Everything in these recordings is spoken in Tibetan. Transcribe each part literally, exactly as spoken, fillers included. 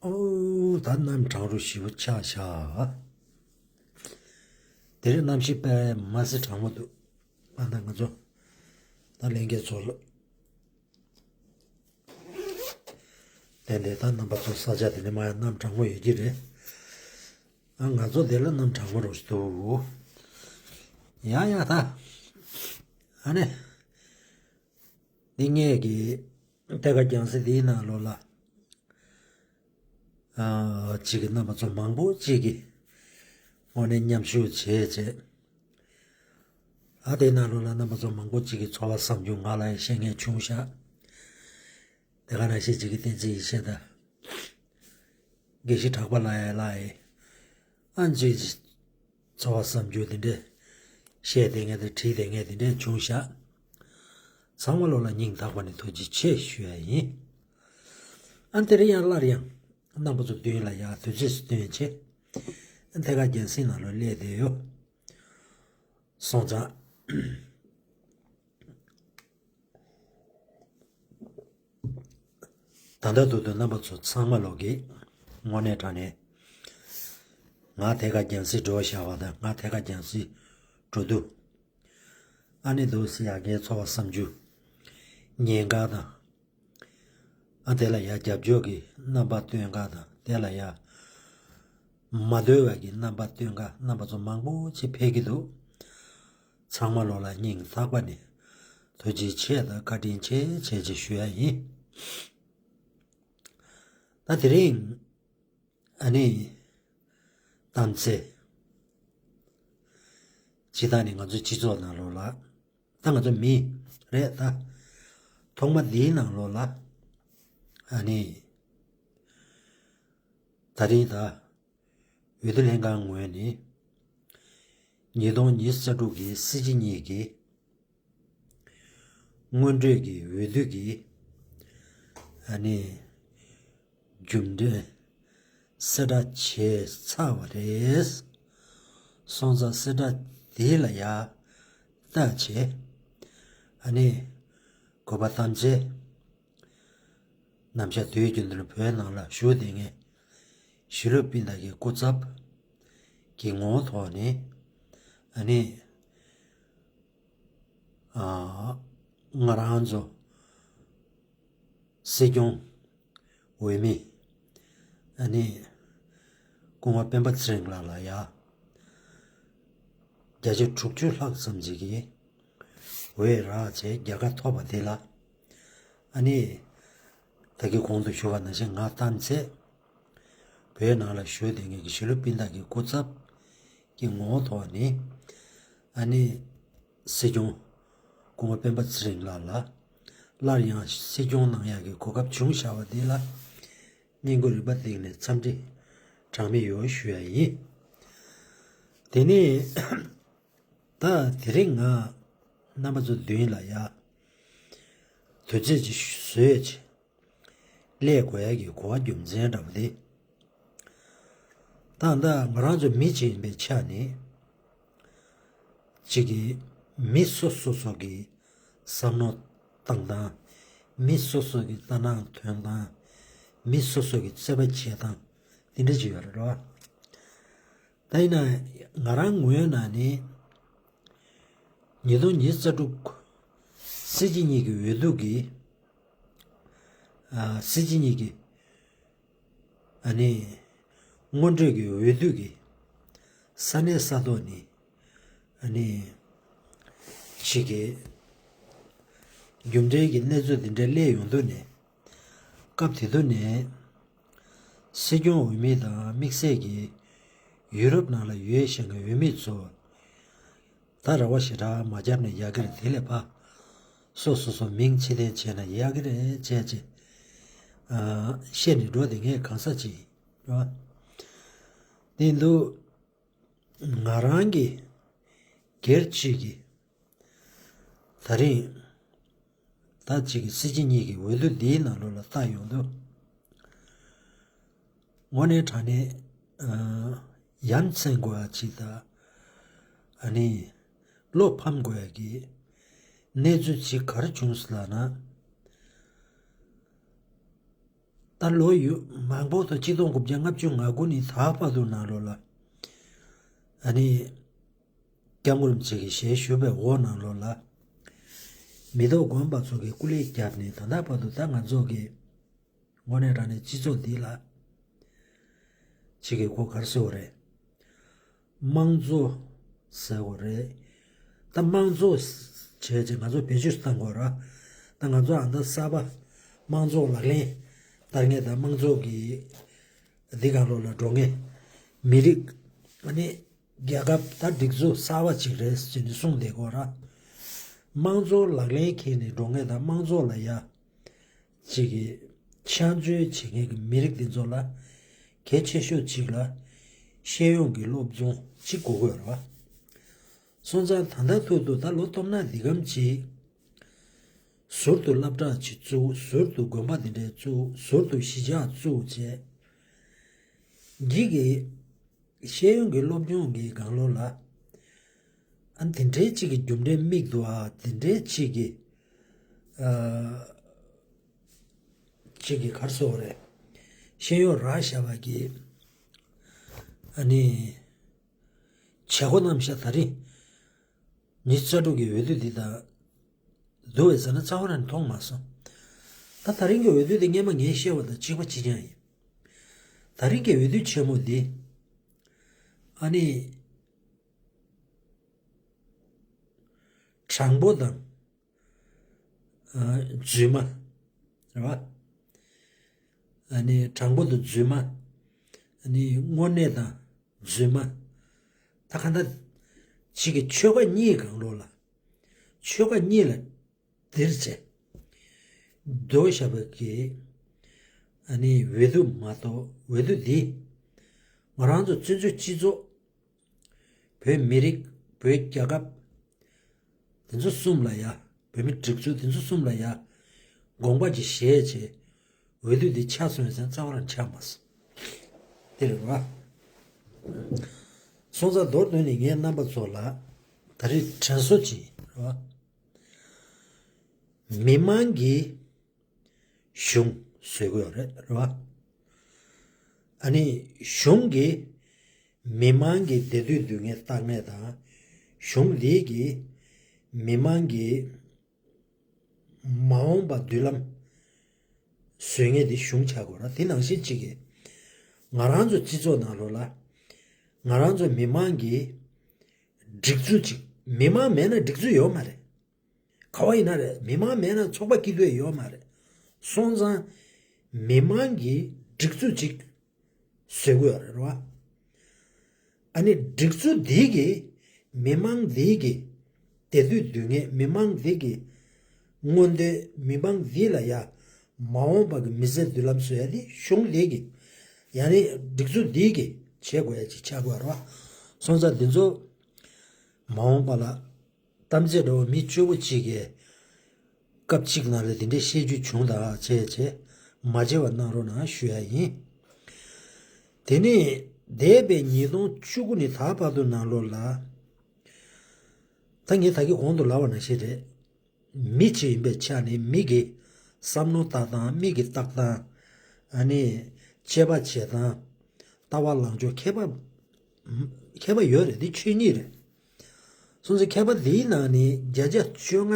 ཨོ། ད་གནམ་གྲང་རུ་ཞེ་པོ་ཆགས་ཤག་དེ་རིང་གནམ་གཤིས་དཔེ་མ་སྲིད་གྲང་མོ་འདུག་ཨ་ད་ང་ཚོ་ད་ལྷན་རྒྱས་ཚོ་ལ། དེ་འདྲའི་ད་རྣམ་པ་ཚོ་ས་ཆ་དེ་ནས་མར་ཡང་གནམ་གྲང་མོ་ཡོད་ཀྱི་རེད། ཨ་ང་ཚོ་དེ་ལ་གནམ་གྲང་མོ་རུ་འདུག་ཡ་ཡ་ད། ཨ་ནི། འདི་ངས་ཀྱི་ཐད་ཀར་རྒྱང་སྲིང་འདིའི་ནང་ལོགས་ལ། ཨ་གཅིག་གི་རྣམ་པ་ཚོ་མང་པོ་གཅིག་གི་དངོས་གནས་མཉམ་ཞུགས་བྱས་བྱས། ཨ་དེའི་ནང་ལོགས་ལ་རྣམ་པ་ཚོ་མང་པོ་གཅིག་གི་ཚོར་བ་བསམ་རྒྱུ་ང་ལ་ཡང་བཤད་མཁན་བྱུང་ཤག་དེ་ག་ནང་བཞིན་གཅིག་གི་བསྟན་འཛིན་ཡེ་ཤེས་དང་། དགེ་བཤེས་གྲགས་པ་ལགས་ཡ་ལགས་ཡི། ཨ་ནི་ཚོ་བ་བསམ་རྒྱུ་དེ་འདྲས་བཤད་བསྡད་མཁན་དང་བྲིས་བསྡད་མཁན་དེ་འདྲས་བྱུང་ཤག་ཚང་མ་ལོ་ལ་སྙིང་ཐག་པ་ནས་ཐུགས་རྗེ་ཆེ་ཞུ་ཡ་ཡིན། ཨ་ནི་དེ་རིང་ཡང་སླར་ཡང་རྣམ་པ་ཚོ་མདུན་ལ་ཡར་དུས་ཚོད་སུ་བཏོན་བྱས། ཨ་ནི་ཐད་ཀར་རྒྱང་སྲིང་ནང་ལ་སླེབས་བསྡད་ཡོད། སོང་ཙང་། ད་ལྟ་ཐུག་དུས་རྣམ་པ་ཚོ་ཚང་མ་ལོག་གིས་དངོས་གནས་དྲང་གནས་ང་ཐད་ཀར་རྒྱང་སྲིང་འགྲོ་བཞག་པ་དང་ང་ཐད་ཀར་རྒྱང་སྲིང་འགྲོ་དུས། ཨ་ནི་འདུག་སེ་ཡ་ངའི་ཚོར་བ་བསམ་རྒྱུ། ཉེན་ཁ་དང་། ཨ་དེ་ལ་ཡ་རྒྱབ་སྐྱོར་གྱི་རྣམ་པ་སྟོན་ག་དང་དེ་ལ་ཡ། མ་འདོད་པ་གི་རྣམ་པ་སྟོན་ག་རྣམ་པ་ཚོ་མང་པོ་ཅིག་ཕེབས་ཀྱི་འདུག་ཚང་མ་ལོ་ལ་སྙིང་ཐག་པ་ནས་ཐུགས་རྗེ་ཆེ་དང་བཀའ་དྲིན་ཆེ་ཆེ་ཆེ་ཞུ་ཡ་ཡིན། ད་དེ་རིང་ཨ་ནི་གཏམ་ཚེ་ཇི་ལྟར་ནི་ང་ཚོའི་སྤྱི་ཚོགས་ནང་ལོགས་ལ་ད་ང་ཚོ་མི་རེད་ད། ཐོག་མ་འདིའི་ནང་ལོགས་ལ་ཨ་ནི་ད་རིང་ད། འོས་བསྡུ་ལྷན་ཁང་ངོས་ནས་ཉིས་སྟོང་ཉི་ཤུ་རྩ་དྲུག་གི་སྲིད་སྤྱི་གཉིས་ཀྱི་སྔོན་འགྲོའི་གི་འོས་བསྡུ་གི་ཨ་ནི་རྒྱུ་འབྲས་གསལ་བསྒྲགས་བྱས་ཚར་བ་རེད། སོང་ཙང་གསལ་བསྒྲགས་དེ་ལ་ཡ་བལྟས་བྱས་ཨ་ནི་གོ་བ་གཏམ་བྱས། ནམ་ཞག་དུས་རྒྱུན་དུ་བོད་ནང་ལ་བཞུགས་བསྡད་མཁན་གཞིས་ལུས་སྤུན་ཟླ་གི་སྐུ་ཚབ་ཀྱི་ངོ་བོ་ཐོག་ནས་ཨ་ནི་ཨ་ང་རང་ཚོ་སྲིད་སྐྱོང་འོས་མི་ཨ་ནི་སྐུ་ངོ་སྤེན་པ་ཚེ་རིང་ལགས་ལ་ཡ་བརྒྱ་ཆ་དྲུག་ཅུ་ལྷག་ཙམ་ཅིག་གིས་འོས་རག་བྱས་རྒྱལ་ཁ་ཐོབ་པ་དེ་ལ་ཨ་ནི་ད་གིན་གོང་དུ་ཞུ་བ་ནང་བཞིན་ང་གཏམ་ཚེ་བོད་ནང་ལ་བཞུགས་བསྡད་མཁན་གྱི་གཞིས་ལུས་སྤུན་ཟླ་གི་སྐུ་ཚབ་ཀྱི་ངོ་བོ་ཐོག་ནས་ཨ་ནི་སྲིད་སྐྱོང་སྐུ་ངོ་སྤེན་པ་ཚེ་རིང་ལགས་ལ་སླར་ཡང་སྲིད་སྐྱོང་གནང་ཡག་གི་གོ་སྐབས་བྱུང་བཞག་པ་འདི་ལ་སྙིང་ཁུང་རུས་པ་གཏིང་ནས་འཚམས་འདྲི་གྲངས་མེད་ཡོད་ཞུ་ཡ་ཡིན། དེ་ནས་ད་དེ་རིང་ང་རྣམ་པ་ཚོ་མདུན་ལ་ཡ་དུས་ཚོད་ཅིག་བཟོས་ཅིག་སླེབས་དགོས་ཡ་གི་གོ་བ་རྒྱུ་མཚན་འདྲ་པོ་དེ། ད་ལྟ་ང་རང་ཚོ་མི་གཅིག་ཡིན་པའི་ཆ་ནས་གཅིག་གིས་མི་སོ་སོ་སོ་གི་བསམ་བློ་བཏང་སྟངས། མི་སོ་སོ་གི་ལྟ་སྣང་སྟོན་སྟངས། མི་སོ་སོ་གི་རྩོད་པ་བྱེད་སྟངས་དེ་འདྲ་ཅིག་ཡོད་རེད་རོ། ད་ཡིན་ན་ང་རང་ངོས་ནས་ནི་ཉིས་སྟོང་ཉི་ཤུ་རྩ་དྲུག་སྲིད་སྤྱི་གཉིས་ཀྱི་འོས་བསྡུ་གི་ཨ་སྲིད་སྤྱི་གཉིས་ཀྱི་ཨ་ནི་སྔོན་འགྲོའི་གི་འོས་བསྡུ་གི་ས་གནས་ས་ཐོག་ནས་ཨ་ནི་ཞིག་གི་རྒྱུ་འབྲས་ཀྱི་གནས་ཚུལ་འདི་འདྲ་སླེབས་ཡོང་དུས་ནས་སྐབས་དེ་དུས་ནས་སྲིད་སྐྱོང་འོས་མི་དང་དམིགས་བསལ་གྱི་ཡུ་རོབ་ནང་ལ་ཡོད་བཞིན་གྱི་འོས་མི་ཚོ་ད་རེ་བ་ཞེ་དྲག་མ་བརྒྱབ་ན་ཡག་གི་རེད། དེ་ལས་ཕར་སོ་སོ་སོ་མིང་ཕྱིར་འཐེན་བྱས་ན་ཡག་གི་རེད་བྱས་བྱས་ཨ་བཤད་ནས་འགྲོ་དེ་ངས་གང་ཟག་ཅིག་ཡིན་རེད་བ། དེ་འདུག་ང་རང་གི་སྒེར་གཅིག་གི་ད་རིང་ད་གཅིག་གི་སྲིད་སྤྱི་གཉིས་ཀྱི་འོས་བསྡུ་འདིའི་ནང་ལོགས་ལ་ལྟ་ཡོང་དུས། དངོས་གནས་དྲང་གནས་ཨ་ཡ་མཚན་དགོས་པ་ཅིག་དང་ཨ་ནི་བློ་ཕམ་དགོས་ཡ་གི་གནས་ཚུལ་ཅིག་ག་རེ་བྱུང་སོང་ལབ་ན། ད་ ད་ལོ་ཡུན་མང་པོ་དང་གཅིག་སྟོང་དགུ་བརྒྱ་ལྔ་བཅུ་ང་དགུ་ནས་ད་བར་དུ་ནང་ལོགས་ལ། ཨ་ནི། སྐྱབས་མགོན་རིན་པོ་ཆེ་གིས་ཞལ་བཞུགས་པའི་འོག་ནང་ལོགས་ལ། མི་ཐོག་དགོན་པ་ཚོ་གིས་སྐུ་ལས་བརྒྱབ་ནས་ད་ལྟ་བར་དུ་ད་ང་ཚོ་གི་དངོས་གནས་དྲང་གནས་སྤྱི་ཚོགས་འདི་ལ། ཅིག་གི་གོ་གར་སོ་རེད། དམངས་གཙོ་ཟེར་བ་རེད། ད་དམངས་གཙོ་བྱས་རྗེས་ང་ཚོ་བེད་སྤྱོད་བཏང་དགོས་ར། ད་ང་ཚོ་ཨ་ད་གསར་པ་དམངས་གཙོ་ལག་ལེན་བསྟར་མཁན་དང་དམངས་གཙོ་གི་འདི་གང་ལོག་ལ་འགྲོ་མཁན་མི་རིགས་ཨ་ནི་རྒྱལ་ཁབ་ད་སྒྲིག་འཛུགས་གསར་པ་ཅིག་རེད་ཟེར་ནས་གསུངས་བསྡད་དགོས་ར། དམངས་གཙོ་ལག་ལེན་འཁྱེར་ནས་འགྲོ་མཁན་དང་དམངས་གཙོ་ལ་ཡ། ཅིག་གིས་ཕྱག་མཛོད་བྱེད་མཁན་གྱི་མི་རིགས་འདི་ཚོ་ལ་གལ་ཆེ་ཤོས་ཅིག་ལ་ཤེས་ཡོན་གྱི་སློབ་སྦྱོང་ཅིག་དགོས་ཀྱི་ཡོད་རེད་བ། སོང་ཙང་ད་ལྟ་ཐོག་ཏུ་ད་ལོ་སྟོང་ན་འདི་གམ་ཅིག་ཟུར་དུ་སློབ་གྲྭ་ཅིག་བཙུགས། ཟུར་དུ་དགོན་པ་འདི་འདྲའི་བཙུགས། ཟུར་དུ་གཞིས་ཆགས་བཙུགས་བྱས། འདི་གི་ཤེས་ཡོན་གྱི་སློབ་སྦྱོང་གི་སྒང་ལོགས་ལ། ཨ་དེ་འདྲའི་ཅིག་གི་རྒྱུ་འབྲས་མིག་ཏུ་ཨ་དེ་འདྲའི་ཅིག་གི་ཨ་ཅིག་གི་གར་སོགས་རེད། ཤེས་ཡོན་རག་བཞག་པ་གི་ཨ་ནི་བྱེད་སྒོ་རྣམ་གཞག་ད་རིང་ཉི་ཤུ་རྩ་དྲུག་གི་འོས་བསྡུ་འདི་དང་བསྡུར་བས་ཟེར་ན་རྩ་བ་རང་མཐོང་མ་སོང་། ད་ད་རིང་གི་འོས་བསྡུ་འདི་སྔས་མ་ངས་བཤད་པ་དང་གཅིག་པ་གཅིག་རྐྱང་ཡིན། ད་རིང་གི་འོས་བསྡུ་ཆེན་མོ་འདི་ཨ་ནི་དྲང་པོ་དང་ཨ་རྫུན་མ་རེད་བ། ཨ་ནི་དྲང་པོ་དང་རྫུན་མ། ཨ་ནི་དངོས་གནས་དང་རྫུན་མ། ད་ག་ད་ཅིག་གི་ཆོལ་ཁ་གཉིས་སྒང་ལོགས་ལ། ཆོལ་ཁ་གཉིས་ལ་འདིར་བྱས། རྡོ་བཞག་པའི་གི་ཨ་ནི་འོས་བསྡུ་མ་གཏོགས་འོས་བསྡུ་འདི་ང་རང་ཚོ་བཙན་བྱོལ་སྤྱི་ཚོགས། བོད་མི་རིགས། བོད་རྒྱལ་ཁབ། དེ་ཚོ་གསུམ་ལ་ཡ། བོད་མི་སྒྲིག་འཛུགས་དེ་ཚོ་གསུམ་ལ་ཡ། དགོངས་པ་ཅིག་བཞེས་བྱས། འོས་བསྡུ་འདི་ཆགས་སོང་ཡོད་ཙང་རྩ་བ་རང་ཆགས་མ་སོང་། དེ་རེད་བ། སོང་ཙང་མདོར་བསྡུས་ནས་ངས་རྣམ་པ་ཚོ་ལ་ད་རེས་དྲན་གསོ་ཅིག་རེད་བ། མི་མང་གིས་གཞུང་བཟོས་ཀྱི་ཡོད་རེད་རེད་བ། ཨ་ནི་གཞུང་གིས་མི་མང་གི་བདེ་སྡུག་སྡུག་བསྔལ་བལྟ་མཁན་དང་། གཞུང་འདི་གིས་མི་མང་གི་མ་འོངས་པ་མདུན་ལམ་བཟོ་མཁན་དེ་གཞུང་ཆགས་དགོས་ར། དེ་ནང་བཞིན་གཅིག་གིས་ང་རང་ཚོ་སྤྱི་ཚོགས་ནང་ལོགས་ལ་ང་རང་ཚོ་མི་མང་གི་སྒྲིག་འཛུགས་ཅིག་མི་མང་མེད་ན་སྒྲིག་འཛུགས་ཡོད་མ་རེད། ག་བ་ཡིན་ན་རེད། མི་མང་མེད་ན་ཚོགས་པ་སྐྱིད་སྡུག་ཡོད་མ་རེད། སོང་ཙང་མི་མང་གི་སྒྲིག་འཛུགས་ཅིག་བཟོ་དགོས་རེད་བ། ཨ་ནི་སྒྲིག་འཛུགས་འདི་གིས་མི་མང་འདི་གི་བདེ་སྡུག་སྡུག་བསྔལ། མི་མང་འདི་གི་མངོན་འདོད། མི་མང་འདི་ལ་ཡ་མ་འོངས་པ་གི་མི་ཚེ་མདུན་ལམ་བཟོ་ཡ་འདི་གཞུང་འདི་གི་ཡ་ནི་སྒྲིག་འཛུགས་འདི་གི་བྱེད་དགོས་ཡ་ཅིག་ཆགས་དགོས་རེད་བ། སོང་ཙང་འདི་ཚོ་མ་འོངས་པ་ལ་གཏམ་ཚེ་འདྲ་བོ་མི་བཅུ་པོ་གཅིག་གིས་སྐབས་གཅིག་ནང་ལ་དེ་འདྲའི་བཤད་རྒྱུ་བྱུང་ད་བྱས་བྱས་མ་བརྗེད་པ་གནང་རོགས་གནང་ཞུ་ཡ་ཡིན། དེ་ནས་འདས་པའི་ཉིས་སྟོང་བཅུ་དགུ་ནས་ད་བར་དུ་ནང་ལོགས་ལ། ད་ངས་ད་གིན་གོང་དུ་ལབ་པ་ནང་བཞིན་རེད། མི་གཅིག་ཡིན་པའི་ཆ་ནས་མི་གི་བསམ་བློ་བཏང་སྟངས། མི་གི་ལྟ་སྟངས། ཨ་ནི་དཔྱད་པ་བྱེད་སྟངས། ལྟ་བ་ལངས་ཕྱོགས་ཁྱད་པར་ཁྱད་པར་ཡོད་རེད། འདི་ཆོས་ཉིད་རེད། སོང་ཙང་ཁྱད་པར་འདིའི་ནང་ནས་བརྒྱ་ཆ་བཅོ་ལྔ་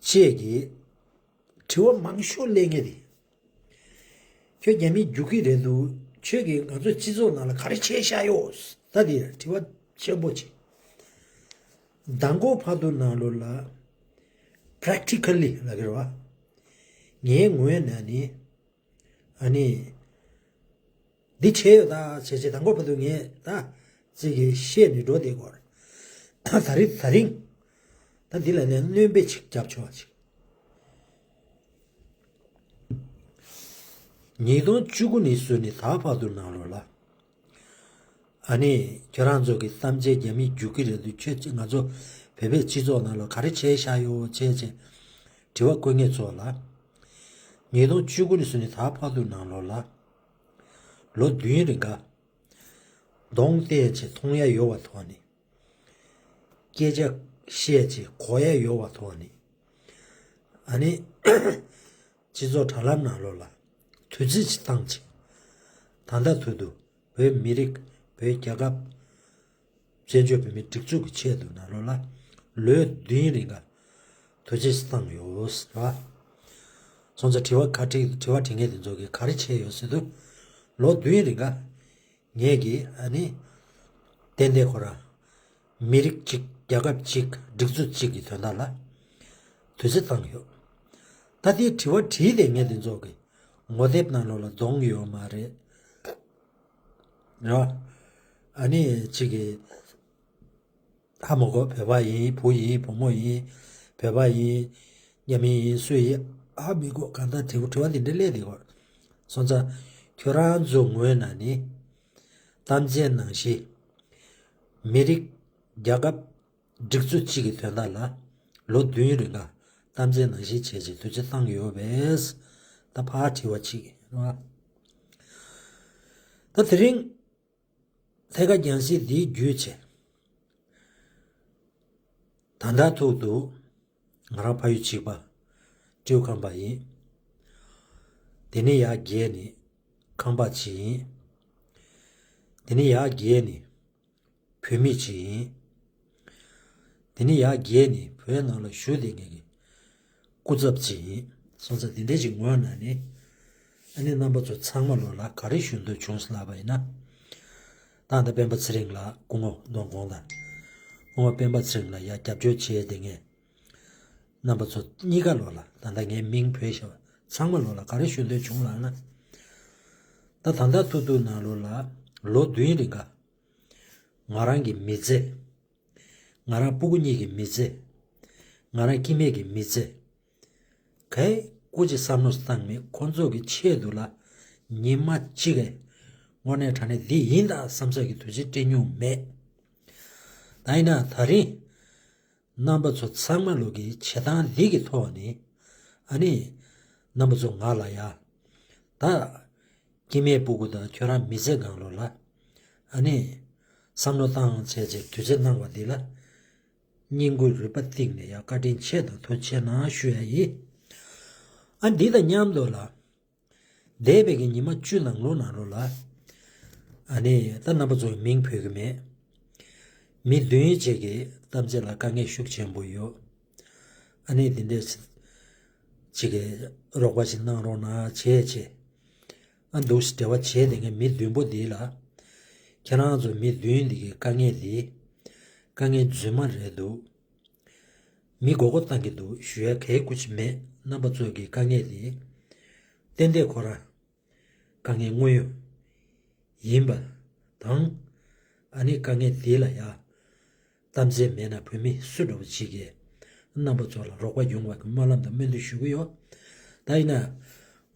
བཅས་ཀྱིས་དྲི་བ་མང་ཤོས་གླེང་མཁན་དེ། ཁྱོད་རྒྱ་མི་རྒྱུག་གི་རེད་འདུག་ཁྱོད་ཀྱིས་ང་ཚོའི་སྤྱི་ཚོགས་ནང་ལ་ག་རེ་བྱས་བཞག་ཡོད། ད་དེ་དྲི་བ་ཆེན་པོ་ཅིག་མདང་དགོང་བར་དུ་ནང་ལོགས་ལ་practically ལབ་ཀྱི་རེད་བ། ངའི་ངོས་ནས་ནི། ཨ་ནི། འདི་བྱས་ཡོད་ད་བྱས་བྱས་མདང་དགོང་བར་དུ་ངས་ད་ཅིག་གིས་བཤད་ནས་འགྲོ་བསྡད་ཀྱི་ཡོད་རེད། ད་རིང་ད་རིང་། ད་འདི་ལ་ནས་སྣོན་པ་ཅིག་རྒྱབ་ཆོག་ཅིག་ཉིས་སྟོང་བཅུ་དགུ་ནས་བཟུང་ནས་ད་བར་དུ་ནང་ལོགས་ལ། ཨ་ནི་ཁྱོད་རང་ཚོ་གི་གཏམ་བྱས་རྒྱ་མི་རྒྱུག་གི་རེད་འདུག་ཁྱོད་ང་ཚོ་བོད་པའི་སྤྱི་ཚོགས་ནང་ལ་ག་རེ་བྱས་བཞག་ཡོད་བྱས་བྱས་དྲི་བ་བཀོད་མཁན་ཚོ་ལ། ཉིས་སྟོང་བཅུ་དགུ་ནས་བཟུང་ནས་ད་བར་དུ་ནང་ལོགས་ལ། ལོ་བདུན་རིང་ག་གདོང་བསྟན་བྱས་མཐོང་ཡ་ཡོད་པ་ཐོག་ནས། སྐད་ཆ་བཤད་བྱས་གོ་ཡ་ཡོད་པ་ཐོག་ནས། ཨ་ནི། སྤྱི་ཚོགས་དྲ་ལམ་ནང་ལོགས་ལ། དུས་ཚོད་ཅིག་བཏང་བྱས། ད་ལྟ་ཐུག་ཏུ་བོད་མི་རིགས་བོད་རྒྱལ་ཁབ་བཙན་བྱོལ་བོད་མིའི་སྒྲིག་འཛུགས་ཀྱི་ཆེད་དུ་ནང་ལོགས་ལ་ལོ་བདུན་རིང་ག་དུས་ཚོད་བཏང་ཡོད་ཟེར་བ། སོང་ཙང་དྲི་བ་ག་དྲི་དྲི་བ་དྲི་མཁན་དེ་ཚོ་གིས་ག་རེ་བྱས་ཡོད་ཟེར་དུས། ལོ་བདུན་རིང་ག་ངས་ཀྱིས་ཨ་ནི་ཏན་ཏན་ཁོ་རང་མི་རིགས་གཅིག་རྒྱལ་ཁབ་གཅིག་སྒྲིག་འཛུགས་གཅིག་གི་དོན་དག་ལ་དུས་ཚོད་བཏང་ཡོད། ད་དེའི་དྲི་བ་དྲིས་ཏེ་ངས་དེ་ཚོ་གི་ངོ་དེབ་ནང་ལོགས་ལ་གཏོང་གི་ཡོད་མ་རེད། རེད་བ། ཨ་ནི་གཅིག་གིས་ཧ་མ་གོ། བོད་པ་ཡིན། བུ་ཡིན། བུ་མོ་ཡིན། བོད་པ་ཡིན། རྒྱ་མི་ཡིན། སུ་ཡིན་ཧ་མི་གོ། གང་ལྟར་དྲི་བ་དྲི་བ་དེ་འདྲ་སླེབས་དེ་གོ། སོང་ཙང་ཁྱོད་རང་ཚོ་ངོས་ནས་ནི་གཏམ་བཤད་ནང་བཞིན་མི་རིགས་རྒྱལ་ཁབ་སྒྲིག་འཛུགས་གཅིག་གི་དོན་དག་ལ་ལོ་བདུན་རིང་ལ་གཏམ་བཤད་ནང་བཞིན་བྱས་རྗེས་དུས་ཚོད་བཏང་ཡོད་པས། ད་ཕར་དྲི་བ་གཅིག་རེད་བ། ད་དེ་རིང་ཐད་ཀར་རྒྱང་སྲིང་འདིའི་བརྒྱུད་བྱས། ད་ལྟ་ཐུག་ཏུ་ང་རང་ཕ་ཡུལ་གཅིག་པ་སྤྲེའུ་ཁམས་པ་ཡིན། དེ་ནས་ཡར་རྒྱས་ནས་ཁམས་པ་ཅིག་ཡིན། དེ་ནས་ཡར་རྒྱས་ནས་བོད་མི་ཅིག་ཡིན། དེ་ནས་ཡར་རྒྱས་ནས་བོད་ནང་ལ་བཞུགས་བསྡད་མཁན་གྱི་སྐུ་ཚབ་ཅིག་ཡིན། སོང་ཙང་དེ་འདྲ་ཞིག་ངོས་ནས་ནི་ཨ་ནི་རྣམ་པ་ཚོ་ཚང་མ་ལོ་ལ་ག་རེ་ཞུ་འདོད་བྱུང་ལབ་པ་ཡིན་ན། ད་ལྟ་སྤེན་པ་ཚེ་རིང་ལགས་སྐུ་ངོ་གདོང་དགོང་དང་། སྐུ་ངོ་སྤེན་པ་ཚེ་རིང་ལགས་ཡར་རྒྱབ་སྐྱོར་བྱས་བསྡད་མཁན་རྣམ་པ་ཚོ་གཉིས་ཀ་ལོ་ལ་ད་ལྟ་ངའི་མིང་བོས་བཞག་པ་ཚང་མ་ལོ་ལ་ག་རེ་ཞུ་འདོད་བྱུང་ལབ་ན། ད་ད་ལྟ་ཐུག་ཐུག་ནང་ལོ་ལ་ལོ་བདུན་རིང་ག་ང་རང་གི་མི་ཚེ། ང་རང་སྤུ་གུ་གཉིས་ཀྱི་མི་ཚེ། ང་རང་སྐྱེ་དམན་གྱི་མི་ཚེ། གའི་སྐུ་མཁྱེན་བསམ་བློ་བཏང་མེད། ཁོང་ཚོ་གི་ཆེད་དུ་ལ་ཉི་མ་གཅིག་གི་དངོས་གནས་དྲང་གནས་འདི་ཡིན་ད་བསམ་ས་གི་དུས་ཚོད་སྤྲད་མྱོང་མེད། ད་ཡིན་ན་ད་རིང་རྣམ་པ་ཚོ་ཚང་མ་ལོ་གི་བྱེད་སྟངས་འདི་གི་ཐོག་ནས་ཨ་ནི་རྣམ་པ་ཚོ་ང་ལ་ཡ་ད་སྐྱེ་དམན་སྤུ་གུ་དང་ཁྱོད་རང་མི་ཚེ་གང་ལོ་ལ་ཨ་ནི་བསམ་བློ་བཏང་བྱས་བྱས་དུས་ཚོད་གནང་བ་འདི་ལ་སྙིང་ཁུང་རུས་པ་གཏིང་ནས་ཡ་བཀའ་དྲིན་ཆེ་དང་ཐུགས་རྗེ་ཆེ་གནང་ཞུ་ཡ་ཡིན། ཨ་འདི་དང་མཉམ་དུ་ལ་འདས་པའི་གི་ཉི་མ་བཅུ་ནང་ལོ་ནང་ལོ་ལ་ཨ་ནི་ད་རྣམ་པ་ཚོ་གི་མིང་འབོད་གི་མེད། མི་བདུན་ཅིག་གི་གཏམ་བཤད་ལ་དཀའ་ངལ་ཤུགས་ཆེན་པོ་ཡོད། ཨ་ནི་འདི་འདྲས་ཅིག་གི་རོགས་པ་ཞིག་གནང་རོགས་གནང་བྱས་བྱས། ཨ་འདུག་སེ་འབྲེལ་བ་བྱས་དེ་ངས་མི་བདུན་པོ་འདི་ལ། ཁྱེད་རང་ཚོ་མི་བདུན་འདི་གི་དཀའ་ངལ་འདི་དཀའ་ངལ་རྫུན་མ་རེད་འདུག་མི་མགོ་སྐོར་བཏང་གི་འདུག་ཞུ་ཡ་གའི་སྐུ་ཅི་མེད། རྣམ་པ་ཚོ་གི་དཀའ་ངལ་འདི་ཏན་ཏན་ཁོ་རང་དཀའ་ངལ་དངོས་ཡོད་ཡིན་པ་དང་། ཨ་ནི་དཀའ་ངལ་འདི་ལ་ཡ་གཏམ་ཚད་མེད་ན་བོད་མི་སུ་འདྲ་བོ་ཅིག་གིས་རྣམ་པ་ཚོ་ལ་རོགས་པ་ཡོང་བ་གི་སྨོན་ལམ་དང་སྨོན་འདུན་ཞུ་གི་ཡོད། ད་ཡིན་ན་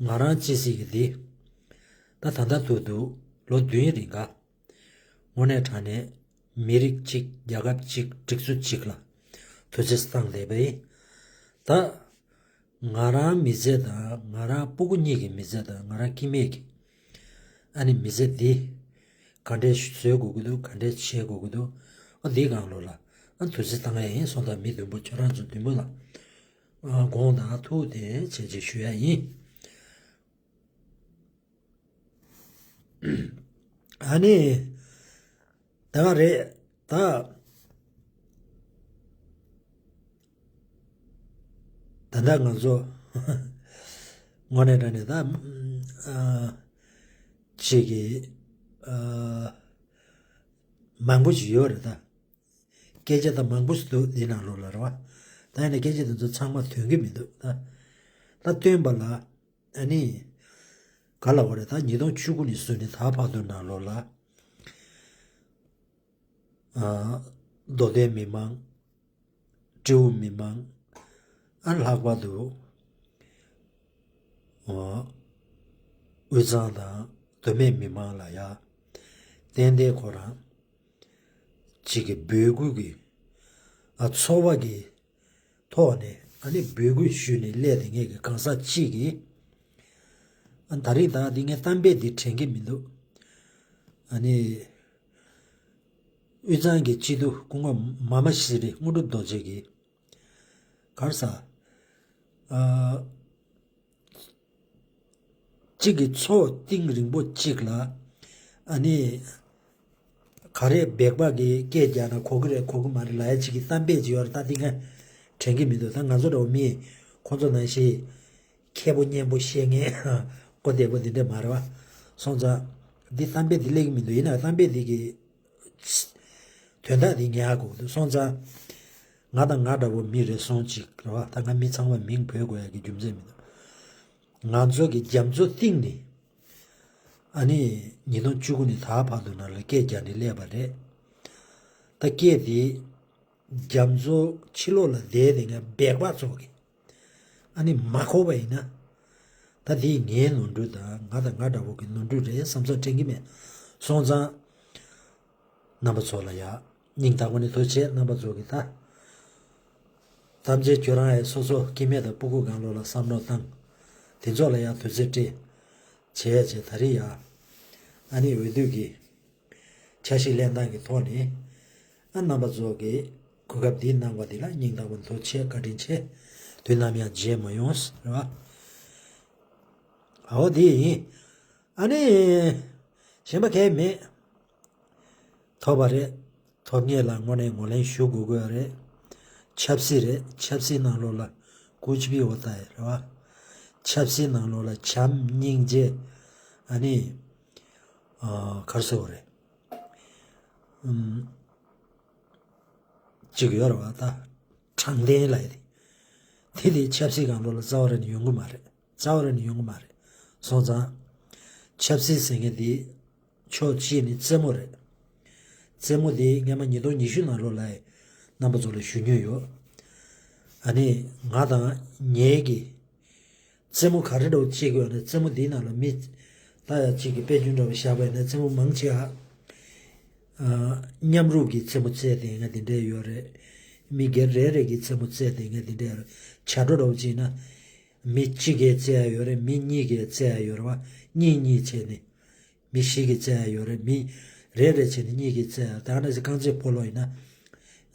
ང་རང་ཅི་ཟིག་གི་འདི་ད་ད་ལྟ་ཐུག་འདུག་ལོ་བདུན་རིང་ག་དངོས་གནས་དྲང་གནས་མི་རིགས་གཅིག་རྒྱལ་ཁབ་གཅིག་སྒྲིག་འཛུགས་གཅིག་ལ་དུས་ཚོད་བཏང་བསྡད་པ་ཡིན། ད་ང་རང་མི་ཚེ་དང་ང་རང་སྤུ་གུ་གཉིས་ཀྱི་མི་ཚེ་དང་ང་རང་སྐྱེ་དམན་གྱི་ཨ་ནི་མི་ཚེ་འདི་ག་འདྲས་བཟོ་དགོས་ཀྱི་འདུག་ག་འདྲས་བྱེད་དགོས་ཀྱི་འདུག་ཨ་འདི་སྒང་ལོ་ལ་ཨ་དུས་ཚོད་བཏང་ཡ་ཡིན། སོང་ཙང་མི་བདུན་པོ་ཁྱོད་རང་ཚོ་བདུན་པོ་ལ་ཨ་དགོངས་དག་ཐུགས་བདེན་བྱས་རྗེས་ཞུ་ཡ་ཡིན། ཨ་ནི། ད་ག་རེད་ད། ད་ལྟ་ང་ཚོ་དངོས་གནས་དྲང་གནས་ད་ཨ་ཅིག་གི་ཨ་མང་པོ་ཞིག་ཡོད་རེད་ད། སྐད་ཆ་ད་མང་པོ་ཞིག་འདུག་འདི་ནང་ལོགས་ལ་རེད་བ། ད་ཡིན་ན་སྐད་ཆ་དེ་ཚོ་ཚང་མ་ཐོན་གི་མི་འདུག་ད། ད་སྟོན་པ་ལ། ཨ་ནི། ག་ལ་བ་རེད་ད། ཉིས་སྟོང་བཅུ་དགུ་ནས་བཟུང་ནས་ད་བར་དུ་ནང་ལོགས་ལ། ཨ། མདོ་སྟོད་མི་མང་། སྤྲེའུ་མི་མང་། ཨ་ལྷག་པར་དུ། ཨ། དབུས་གཙང་དང་མདོ་སྨད་མི་མང་ལ་ཡ། ཏན་ཏན་ཁོ་རང་། གཅིག་གི་འབོད་སྐུལ་གྱི། ཨ་ཚོར་བ་གི་ཐོག་ནས་ཨ་ནི་འབོད་སྐུལ་ཞུས་ནས་སླེབས་དེ་ངེད་ཀྱི་གང་ཟག་གཅིག་གིས། ཨ་ད་རེས་ད་འདི་ངས་གཏམ་དཔེ་འདི་དྲན་གྱི་མི་འདུག་ཨ་ནི་དབུས་གཙང་གི་སྤྱི་འཐུས་སྐུ་ངོ་མ་མ་ཤི་རི་དངོས་གྲུབ་རྡོ་རྗེ་གིས་ག་རེ་ཟ། ཨ། གཅིག་གི་མཚོ་གཏིང་རིང་པོ་གཅིག་ལ་ཨ་ནི་ག་རེ་སྦལ་པ་གི་སྐད་རྒྱག་ན་གོ་གི་རེད་གོ་གི་མ་རེད་ལབ་ཡ་གཅིག་གི་གཏམ་དཔེ་ཅིག་ཡོད་རེད། ད་འདི་ང་དྲན་གི་མི་འདུག་ད་ང་ཚོ་འདྲ་བོ་མི་ཁོང་ཚོ་ནང་བཞིན་མཁས་པོ་སྙན་པོ་བཤད་མཁན་གོ་བདེ་པོ་འདི་འདྲ་མ་རེད་བ། སོང་ཙང་འདི་གཏམ་དཔེ་འདི་སླེབས་གི་མི་འདུག་ཡིན་ན་གཏམ་དཔེ་འདི་གི་དོན་དག་འདི་ངས་ཧ་གོ་གི་འདུག་སོང་ཙང་ང་དང་ང་འདྲ་བོ་མི་རེ་ཟུང་གཅིག་རེད་བ། ད་ང་མི་ཚང་མ་མིང་འབོད་དགོས་ཡ་གི་རྒྱུ་མཚན་མི་འདུག་ང་ཚོ་གི་རྒྱ་མཚོ་གཏིང་ནས་ཨ་ནི་ཉིས་སྟོང་བཅུ་དགུ་ནས་ད་བར་དུ་ནང་ལ་སྐད་རྒྱག་ནས་སླེབས་པ་རེད། ད་སྐད་དེ་རྒྱ་མཚོ་ཕྱི་ལོགས་ལ་བསྡད་དེ་ངས་སྦལ་པ་ཚོ་གི་ཨ་ནི་མ་གོ་བ་ཡིན་ན་ད་དེ་ངའི་ནོར་འཁྲུལ་དང་ང་དང་ང་འདྲ་བོ་གི་ནོར་འཁྲུལ་རེད་བསམ་ས་དྲན་གི་མེད། སོང་ཙང་རྣམ་པ་ཚོ་ལ་ཡ་སྙིང་ཐག་པ་ནས་ཐུགས་རྗེ་ཆེ། རྣམ་པ་ཚོ་གི་ད་ཐམས་ཅད་ཁྱོད་རང་ཡ་སོ་སོ་སྐྱེ་དམན་དང་སྤུ་གུ་གང་ལོ་ལ་བསམ་བློ་བཏང་། དེ་ཚོ་ལ་ཡ་དུས་ཚོད་སྤྲད་བྱས་བྱས་ད་རེས་ཡ་ཨ་ནི་འོས་བསྡུ་གི་འཆར་གཞི་ལེན་སྟངས་ཀྱི་ཐོག་ནས་ཨ་རྣམ་པ་ཚོ་གི་གོ་སྐབས་འདི་གནང་བ་འདི་ལ་སྙིང་ཐག་པ་ནས་ཐུགས་རྗེ་ཆེ་བཀའ་དྲིན་ཆེ། དུས་ནམ་ཡང་བརྗེད་མ་ཡོང་རེད་བ། ཨའོ་དེ་ཡིན། ཨ་ནི། གཞན་པ་གས་མེད། ཐོབ་པ་རེད། ཐོབ་མཁན་ལ་དངོས་གནས་ངོས་ལེན་ཞུ་དགོས་དགོས་རེད། ཆབ་སྲིད་རེད། ཆབ་སྲིད་ནང་ལོགས་ལ་ཀུ་ཆི་བྷི་ཧོ་ཏ་ཧེ་རེད་བ། ཆབ་སྲིད་ནང་ལོགས་ལ་བྱམས་སྙིང་རྗེ། ཨ་ནི། ཨ། ག་རེ་ཟེར་དགོས་རེད། ཨམ། ཅིག་ཡོད་རེད་བ་ད། དྲང་བདེན་ལབ་ཡ་དེ། དེ་དེ་ཆབ་སྲིད་སྒང་ལོགས་ལ་རྩ་བ་རང་ནས་ཡོང་གི་མ་རེད། རྩ་བ་རང་ནས་ཡོང་གི་མ་རེད། སོང་ཙང་། ཆབ་སྲིད་ཟེར་མཁན་དེ་ཕྱོགས་གཅིག་ནས་རྩེད་མོ་རེད། རྩེད་མོ་དེ་སྔས་མ་ཉིས་སྟོང་ཉི་ཤུ་ནང་ལོགས་ལ་རྣམ་པ་ཚོ་ལ་ཞུ་མྱོང་ཡོད། ཨ་ནི་ང་དང་ངེད་ཀྱི་རྩེད་མོ་ག་རེ་འདྲ་བོ་བྱེད་དགོས་ན་རྩེད་མོ་འདིའི་ནང་ལ་མི་ད་ཡ་གཅིག་གི་དཔལ་འབྱོར་འདྲ་བོ་བཞག་པ་ཡིན་ན་རྩེད་མོ་མང་ཆེ་བ་མཉམ་རུབ་ཀྱི་རྩེད་མོ་རྩེས་བསྡད་མཁན་དེ་འདྲ་ཡོད་རེད། མི་སྒེར་རེ་རེ་གི་རྩེད་མོ་རྩེས་བསྡད་མཁན་དེ་འདྲ་ཡོད་རེད། བྱ་སྒྲོ་འདྲ་བོ་བྱས་ན་མི་གཅིག་གིས་རྩེ་ཡ་ཡོད་རེད། མི་གཉིས་ཀྱིས་རྩེ་ཡ་ཡོད་རེད་བ། གཉིས་གཉིས་བྱས་ནས་མི་བཞི་གིས་རྩེ་ཡ་ཡོད་རེད། མི་རེ་རེ་བྱས་ནས་གཉིས་ཀྱིས་རྩེ་ཡ། ད་ནི་རྐང་རྩེད་སྤོ་ལོ་ཡིན་ན་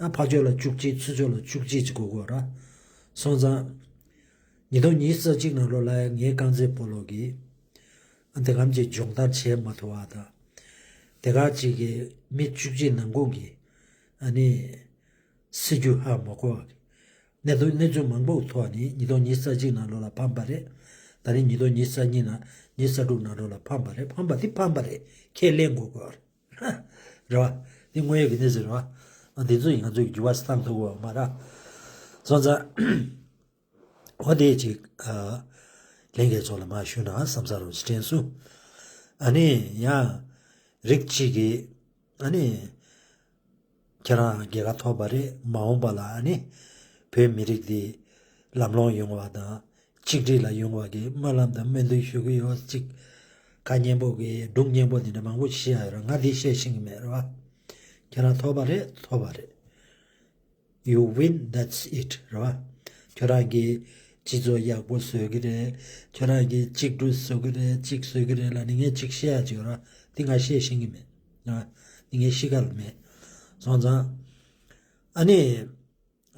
ཨ་ཕར་ཕྱོགས་ལ་བཅུ་གཅིག་ཚུར་ཕྱོགས་ལ་བཅུ་གཅིག་ཅིག་དགོས་དགོས་ར། སོང་ཙང་། ཉིས་སྟོང་ཉི་ཤུ་རྩ་གཅིག་ནང་ལོགས་ལ་ངའི་རྐང་རྩེད་སྤོ་ལོ་གིས་དེ་གམ་གྱི་སྦྱོང་བརྡར་བྱེད་མ་ཐུབ་པ་དང་། དེ་ག་ཅིག་གི་མི་བཅུ་གཅིག་ནང་ཁོངས་ཀྱི་ཨ་ནི་སྲིད་ཇུས་ཧ་མ་གོ་བ་གི་གནད་དོན་གནས་ཚུལ་མང་པོའི་ཐོག་ནས་ཉིས་སྟོང་ཉི་ཤུ་རྩ་གཅིག་ནང་ལོགས་ལ་ཕམ་པ་རེད། ད་རིང་ཉིས་སྟོང་ཉི་ཤུ་རྩ་གཉིས་ནང་ཉི་ཤུ་རྩ་དྲུག་ནང་ལོགས་ལ་ཕམ་པ་རེད། ཕམ་པ་དེ་ཕམ་པ་རེད། ཁས་ལེན་དགོས་དགོས་རེད་བ། དེ་དངོས་ཡོད་ཀྱི་གནས་ཚུལ་རེད་བ། འདི་ཚོ་ཡིན་ང་ཚོས་འགྱུར་བ་བཏང་ཐུབ་ཀྱི་ཡོད་མ་རེད། སོང་ཙང་། འོ་དེ་ཅིག་ཨ། ལྷན་རྒྱས་ཚོ་ལ་མར་ཞུ་ན་བསམ་ས་རུ་དྲན་སོང་། ཨ་ནི་ཡང་རིགས་གཅིག་གིས་ཨ་ནི་ཁྱེད་རང་རྒྱལ་ཁ་ཐོབ་པ་རེད། མ་འོངས་པ་ལ་ཨ་ནི་བོད་མི་རིགས་འདི་ལམ་ལྷོང་ཡོང་བ་དང་གཅིག་སྒྲིལ་ལ་ཡོང་བ་གི་སྨོན་ལམ་དང་སྨོན་འདུན་ཞུ་གི་ཡོད། ཅིག་ཁ་སྙན་པོ་གི་སྒྲུང་སྙན་པོ་འདི་འདྲ་མང་པོ་བཤད་ཡ་ཡོད་ར། ང་འདི་བཤད་ཤེས་ཀྱི་མེད་ར་བ། ཁྱེད་རང་ཐོབ་པ་རེད། ཐོབ་པ་རེད། You win, that's it. རེད་བ། ཁྱོད་རང་གིས་སྤྱི་ཚོགས་ཡག་པོ་བཟོ་གི་རེད། ཁྱོད་རང་གིས་གཅིག་སྒྲིལ་བཟོ་གི་རེད། གཅིག་བཟོ་གི་རེད་ལབ་ནི་ངས་གཅིག་བཤད་ཡ་གཅིག་ར། འདི་ང་བཤད་ཤེས་ཀྱི་མེད། ང་འདི་ངའི་གཤིས་ཀ་ལ་མེད། སོང་ཙང་། ཨ་ནི།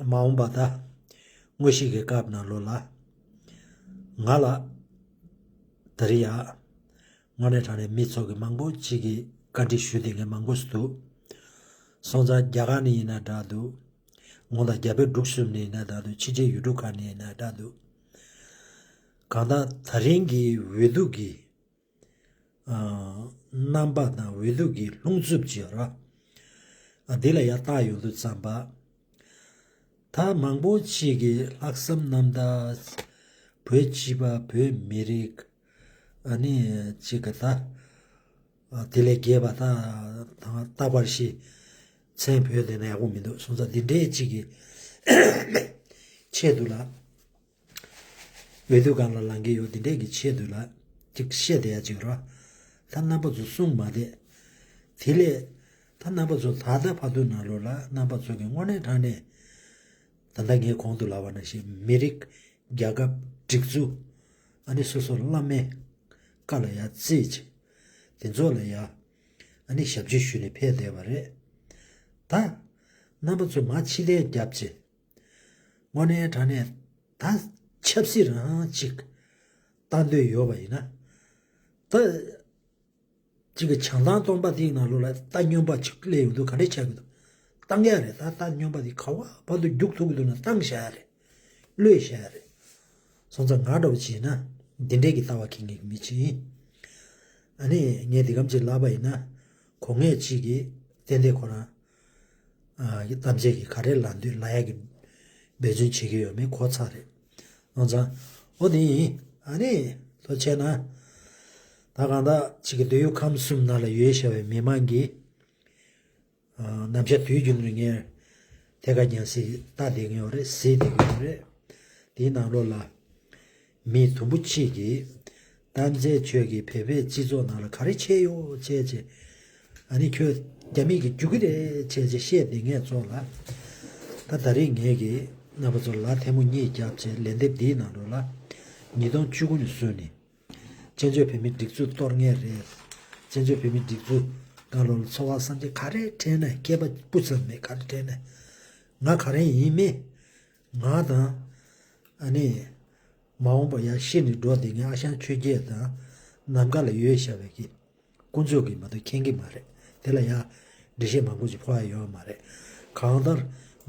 མ་འོངས་པ་ད། དངོས་གཞི་གི་སྐབས་ནང་ལོགས་ལ། ང་ལ། ད་རེས་ཡ། དངོས་གནས་དྲང་གནས་མི་ཚོ་གི་མང་པོ་ཅིག་གིས་བཀའ་འདྲི་ཞུས་ཏེ་ངས་མང་པོ་ཞིག་འདུག་སོང་ཙང་རྒྱ་གར་ནས་ཡིན་ན་འདྲ་འདུག་ངོ་ད་རྒྱ་བལ་འབྲུག་གསུམ་ནས་ཡིན་ན་འདྲ་འདུག་ཕྱི་རྒྱལ་ཡུལ་གྲུ་ཁག་ནས་ཡིན་ན་འདྲ་འདུག་གང་ལྟར་ད་རིང་གི་འོས་བསྡུ་གི་ཨ། རྣམ་པ་དང་འོས་བསྡུ་གི་ལྷུང་འཛུབ་ཅིག་ཡོད་ར། ཨ། འདི་ལ་ཡ་བལྟ་ཡོང་དུས་ཙམ་པ། ད་མང་པོ་ཅིག་གིས་ལྷག་བསམ་རྣམ་དག་བོད་སྤྱི་པ་བོད་མི་རིགས། ཨ་ནི་ཅིག་ག་ད། ཨ། དེ་ལས་རྒྱས་པ་ད་ད་རྟག་པར་ཤི་མཚན་བོད་དེ་ན་ཡག་པོ་མི་འདུག་སོང་ཙང་འདི་འདྲའི་ཅིག་གི་ཆེད་དུ་ལ། འོས་བསྡུ་སྒང་ལ་ལངས་ཀྱི་ཡོད། འདི་འདྲས་ཀྱི་ཆེད་དུ་ལ་ཅིག་བཤད་བསྡད་ཡ་ཅིག་ར། ད་རྣམ་པ་ཚོ་གསུང་མ་བསྡད། དེ་ལས་ད་རྣམ་པ་ཚོ་ད་ལྟ་བར་དུ་ནང་ལོགས་ལ་རྣམ་པ་ཚོ་གི་དངོས་གནས་དྲང་གནས་ད་ལྟ་ངས་གོང་དུ་ལབ་པ་ནང་བཞིན་མི་རིགས་རྒྱལ་ཁབ་སྒྲིག་འཛུགས་ཨ་ནི་སོ་སོ་བླ་མའི་བཀའ་ལ་ཡ་བརྩིས་བྱས་དེ་ཚོ་ལ་ཡ་ཨ་ནི་ཞབས་ཕྱི་ཞུས་ནས་ཕེབས་བསྡད་པ་རེད། ད་རྣམ་པ་ཚོ་མ་ཕྱི་ལས་རྒྱབ་བྱས། དངོས་གནས་དྲང་གནས་ད་ཆབ་སྲིད་རང་ཅིག་ལྟ་འདོད་ཡོད་པ་ཡིན་ན། ད་ཅིག་གི་བྱང་ཐང་སྟོང་པ་དེའི་ནང་ལོགས་ལ་རྟ་སྨྱོན་པ་ཅིག་སླེབས་ཡོང་དུས་ག་འདྲས་ཆགས་ཀྱི་འདུག་བཏང་ཡ་རེད། ད་རྟ་སྨྱོན་པ་དེ་ག་བ་བར་དུ་རྒྱུག་ཐུབ་ཀྱི་འདུག་ན་བཏང་བཞག་ཡ་རེད། གློད་བཞག་ཡ་རེད། སོང་ཙང་ང་འདྲ་བོ་བྱས་ན་འདི་འདྲས་ཀྱི་ལྟ་བ་མཁན་གྱི་མི་ཅིག་ཡིན། ཨ་ནི་ངས་འདི་གམ་ཅིག་ལབ་པ་ཡིན་ན། གོ་ངས་ཅིག་གིས་ཏན་ཏན་ཁོ་རང་ཨ་གི་གཏམ་བཤད་ཀྱི་ག་རེ་ལབ་འདོད་ལབ་ཡ་གི་འབད་བརྩོན་བྱེད་ཀྱི་ཡོད་མེད་གོ་ཚར་རེད། སོང་ཙང་ཨོ་དེ་ཡིན། ཨ་ནི་ལོ་བྱས་ན་ད་གང་ལྟར་ཅིག་གི་འདོད་ཡོན་ཁམས་གསུམ་ནང་ལ་ཡོད་བཞག་པའི་མི་མང་གིས། ནམ་ཞག་དུས་རྒྱུན་རིང་ངས་ཐད་ཀར་ཉན་སྲིད་ལྟ་བསྡད་ཀྱི་ཡོད་རེད། གཟིགས་བསྡད་ཀྱི་ཡོད་རེད། དེའི་ནང་ལོགས་ལ་མི་དུམ་བུ་གཅིག་གིས་རྟ་མཛེས་ཁྱོད་ཀྱིས་བོད་པའི་སྤྱི་ཚོགས་ནང་ལ་ག་རེ་བྱས་ཡོད་བྱས་བྱས། ཨ་ནི་ཁྱོད་རྒྱ་མི་གིས་རྒྱུག་གི་རེད་བྱས་བྱས་བཤད་བསྡད་མཁན་ཚོ་ལ། ད་ད་རེས་ངས་ཀྱིས་རྣམ་པ་ཚོ་ལ་ཐལ་མོ་གཉིས་བརྒྱབ་བྱས་ལན་འདེབས་འདིའི་ནང་ལོགས་ལ་ཉིས་སྟོང་བཅུ་དགུ་ནས་བཟུང་ནས། བཙན་བྱོལ་བོད་མིའི་སྒྲིག་འཛུགས་གཏོར་མཁན་རེད། བཙན་བྱོལ་བོད་མིའི་སྒྲིག་འཛུགས་སྒང་ལོགས་ལ་འཚོ་བ་བསམ་གྱིས་ག་རེ་དྲན་ནས་སྐྱེས་པ་སྤུ་ཙམ་མེད་ག་རེ་དྲན་ནས། ང་ག་རེ་ཡིན་མིན། ང་དང་། ཨ་ནི། མ་འོངས་པ་ཡར་ཤི་ནས་འགྲོ་བསྡད་མཁན་ཨ་ཞང་ཆོས་རྒྱལ་དང་། ནམ་མཁའ་ལ་ཡོད་བཞག་པའི་གི། དཀོན་མཆོག་གིས་མ་གཏོགས་མཁྱེན་གྱི་མ་རེད། དེ་ལ་ཡང་འགྲེལ་བཤད་མང་པོ་ཞིག་ཕོག་ཡ་ཡོད་མ་རེད། གང་ལྟར་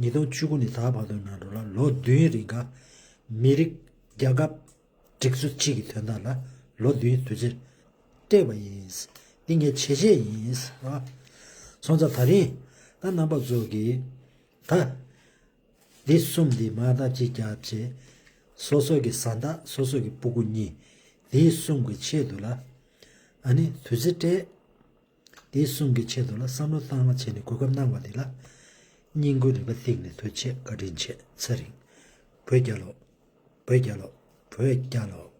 ཉིས་སྟོང་བཅུ་དགུ་ནས་ད་བར་དུ་ནང་ལོགས་ལ་ལོ་བདུན་རིང་ག་མི་རིགས་རྒྱལ་ཁབ་སྒྲིག་འཛུགས་གཅིག་གི་དོན་དག་ལ་ལོ་བདུན་དུས་ཚོད་སྤྲད་པ་ཡིན། འདི་ངའི་བྱས་རྗེས་ཡིན། སོང་ཙང་ད་རིང་ད་རྣམ་པ་ཚོ་གིས་ད། འདི་གསུམ་འདི་མ་བརྡབ་གཅིག་རྒྱབ་བྱས། སོ་སོ་གི་བཟའ་ཟླ་སོ་སོ་གི་སྤུ་གུ་གཉིས། འདི་གསུམ་གི་ཆེད་དུ་ལ། ཨ་ནི་དུས་ཚོད་སྤྲད། འདི་གསུམ་གི་ཆེད་དུ་ལ་བསམ་བློ་བཏང་བ་བྱས་ནས་གོ་སྐབས་གནང་བ་འདི་ལ། སྙིང་ཁུང་རུས་པ་གཏིང་ནས་ཐུགས་རྗེ་ཆེ་བཀའ་དྲིན་ཆེ་ཚེ་རིང་། བོད་རྒྱལ་ལོ། བོད་རྒྱལ་ལོ། བོད་རྒྱལ་ལོ།